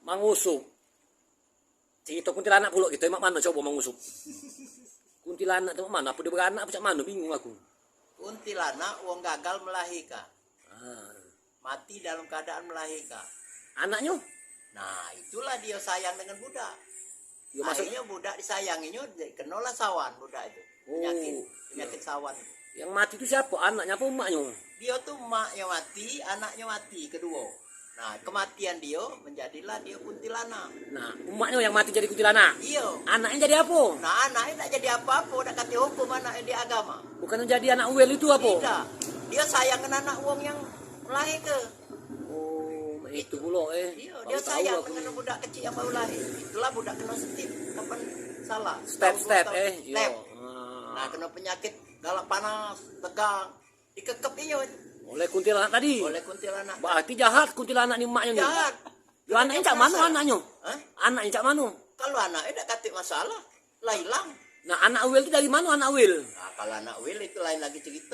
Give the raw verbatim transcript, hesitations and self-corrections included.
Mang Usup. Cerito kuntilanak pulo kito, mak mano cobo Mang Usup? Kuntilanak tu mak mano? Apo dio beranak apo cak mano? Bingung aku. Kuntilanak wong gagal melahika. Ah. Mati dalam keadaan melahika. Anaknyo? Nah, itulah dio sayang dengan budak. Yo, maksud- Akhirnyo budak disayanginyo, kenolah sawan budak itu. Penyakit, Oh. penyakit sawan. Yang mati tu siapo? Anaknyo apo emaknyo? Dio tu emaknyo mati, anaknyo mati keduo. Nah, kematian dio menjadilah dio kuntilanak. Nah, emaknyo yang mati jadi kuntilanak? Iyo. Anaknyo jadi apo? Nah, anaknyo tak jadi apo-apo, dak katek hukum anaknyo di agama. Bukan jadi anak uil itu apo? Tidak. Dio sayang dengan anak wong yang lahir ke. Oh, itu pulo, eh. Iyo, Baru dio tahu sayang aku dengan ni. Budak kecik yang baru lahir. Itulah budak keno step, kapan salah. Step, Tahu step, step, eh. Iyo. Step. Ah. Nah, keno penyakit galak panas, tegang. Dikekep inyo. Oleh kuntilanak tadi. Oleh kuntilanak. Berarti jahat kuntilanak ni emaknyo ni. Jahat. Yo, anaknyo cak mano anaknyo? Hah? Anaknyo cak mano? Kalu anaknyo dak katek masalah, lah ilang. Nah, anak uil tu dari mano anak uil? Nah, kalu anak uil itu lain lagi cerito.